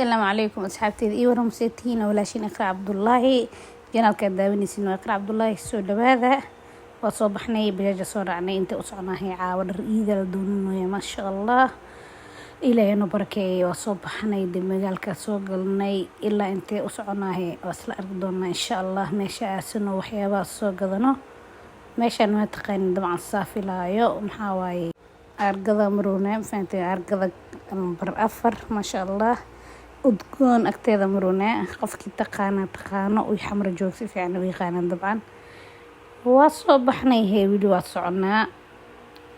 Asalaamu calaykum asxaabteyda, ii waran, seetihiin? Walaashiin Iqra Cabdullaahi, channelka aad daawanaysiin waa Iqra Cabdullaahi. Soo dhawaada. Waa soo baxnay, bajaaja soo raacnay. Intay u socnaahay? Caawa dhar iida la doonanayo, maasha Allah, Ilaahay noo barakeeyay. Waa soo baxnay, dee magaalkaa soo galnay. Ilaa intee u soconaahay waa isla arki doonaa, insha Allah. Meesha aasano, waxyaabaha soo gadano. Meeshaan waa taqaanin dabcan, saafilaayo. Maxaa waaye? Aargada maroona, fahanteen? Aargada nambar 4, maasha Allah, Udgoon agteeda maroona. Qofkii taqaana taqaano, uy Xamar joog si fiican u yaqaanaan dabcan. Waa soo baxnay hee, weli waa soconaa.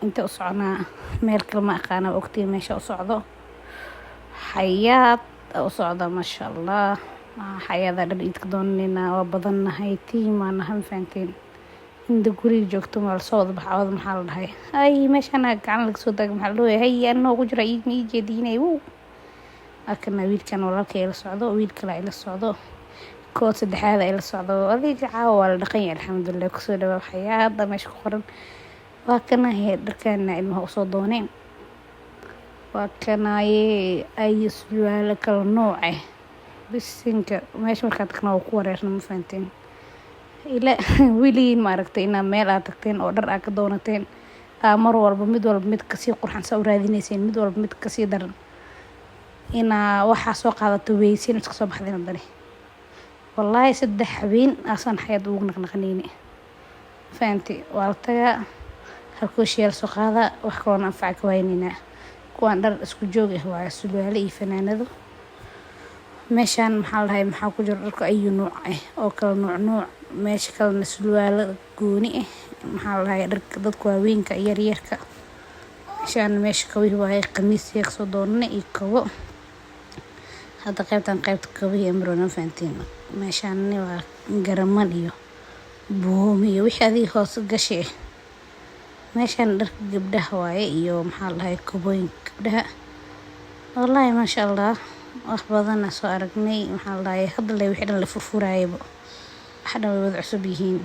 Inta u soconaa meel kale ma aqaana, ogtiin meesha u socdo. Xayaad u socda, maasha Allah. Xayaada dhar iidka doonaneynaa. Waa badannahay, tiimaa nahay, ma fahanteen? Inta guriga joogto waa lasoo wada baxa. Maxaa la dhahay? Ay, meeshaan gacan laga soo taaga. Maxaa la dhahay? Hay, anoo ku jira, ma ii jeediinay. Wow, akana wiilkan walaalka ila socdo, wiil kale ila socdo, kood saddexaad ila socdo. Adiga caawa waa la dhaqan yahay, alxamdulilah. Kusoo dhawaa Xayaada meesha ku qoran. Waa kanahe dharkana ilmaha usoo doonay. Waa kanaaye ay surwaalo kala nooc ah. Bisinka, meesha markaa tagna waa ku wareerna, ma fahanteen? Ila weligiin ma aragtay inaa meel aad tagteen oo dhar aad ka doonateen, aa mar walba mid walba mid kasii qurxan saa u raadineyseen, mid walba mid kasii daran, inaa waxaa soo qaadato weysin, iska soo baxdeen? Haddane wallaahi 3 habeen aasaan Xayaad ugu naqnaqaneyne, fahanti? Waa la tagaa, halkooshiyaa lasoo qaadaa, wax kaloona anfaca ka wayneynaa. Kuwaan dhar isku joog ah waaye, surwaalo iyo fanaanado. Meeshaan maxaa la dhahay? Maxaa ku jiro? Dharka ayu nuuc ah oo kala nuuc nuuc. Meesha kalena surwaalo gooni ah. Maxaa la dhahay? Dharka dadka waaweynka, yaryarka. Meeshaan meesha kabihi waaye, qamiisya kasoo doonanay iyo kabo. Hadda qaybtan qaybta kabihii amroona, fahanteen? Meeshaan waa garaman iyo buumi iyo wixii adiga hoos gashi ah. Meeshaan dharka gabdhaha waaye iyo maxaa la dhahay, kabooyinka gabdhaha. Wallaahi maasha Allah, wax badana soo aragnay. Maxaa la dhahay? Hadda le wixii dhan la furfuraayaba, wax dhan way wada cusub yihiin.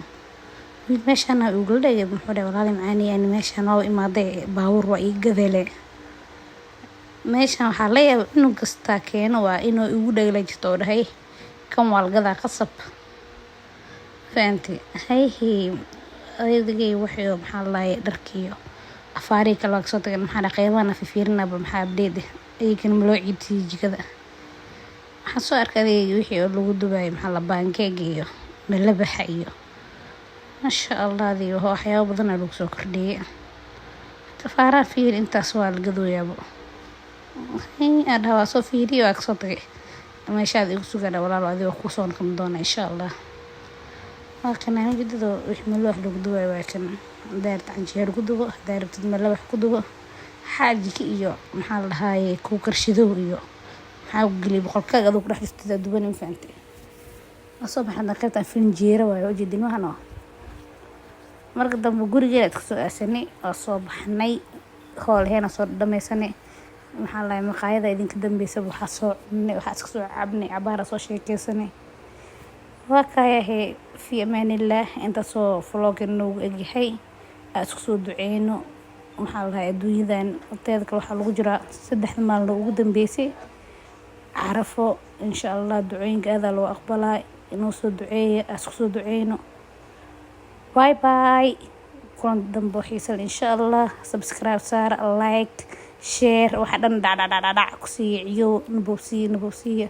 Wiil meeshaan ugula dhagay, muxuu dhahay? Walaali macaani, yani meeshaan waa imaaday, baabuur waa ii gadale. Meeshaan waxaa la yaabay, cunug kastaa keeno waa inuu igu dhagla jirto oo dhahay kan waa la gadaa qasab, fahanti? Hayhi, adigay waxay maxaa la dhahay, dharkiyo afaarii kale waa kasoo tageen. Maxaa dhahay? Qeybahana fifiirinaba, maxaa update ah? Iyagana ma loo ciidsiiyey jikada? Waxaan soo arkay adayga wixii oo lagu dubayo, maxaa la, pancake iyo malabaxa iyo maasha Allah, adiga waxyaabo badan aa lagu soo kordhiyey. Afaaraha fiir, intaas waa la gadooyaabo. Adha waa soo fiiriye, waa kasoo tagay. Meeshaad igu sugadha walaalo, adiga kusoo noqon doona, insha Allah. Waa kana jidado wixii maloox lagu dubayo waa kan. Hadaa rabtid canjeero ku dubo, hadaa rabtid malawax ku dubo, xaajika iyo maxaa la dhahaaye, kuukar shidow iyo maxaa ku geliya boqolkaaga aduu ku dhex jirtid aa duban, ma fahantay? Waa soo baxna. Qaybtan filinjeero waayo, ujeedin waxan. Marka dambe gurigeena iska soo aasanay, waa soo baxnay, hoolheena soo dhameysanay. Maxaa la dhahay, maqaayada idinka dambeysaba waxaa soo cunay, waxaa iska soo cabnay, cabaara soo sheekeysanay. Waa kaayahe, fi amaanillaah. Intaasoo vloggan noogu egyahay. Aa isku soo duceyno. Maxaa la dhahay, adduunyadan teeda kale waxaa lagu jiraa 3da maalin ugu dambeysay Carafo. Insha Allah ducooyinka aadaa loo aqbalaa. Inoo soo duceeya, aa isku soo duceyno. Bye bye, kulan dambe oo xiisa leh, insha Allah. Subscribe saar, like, share, waxa dhan dhacdhacdhacdhac ku siiya. Ciyo naboobsiiya, naboobsiiya.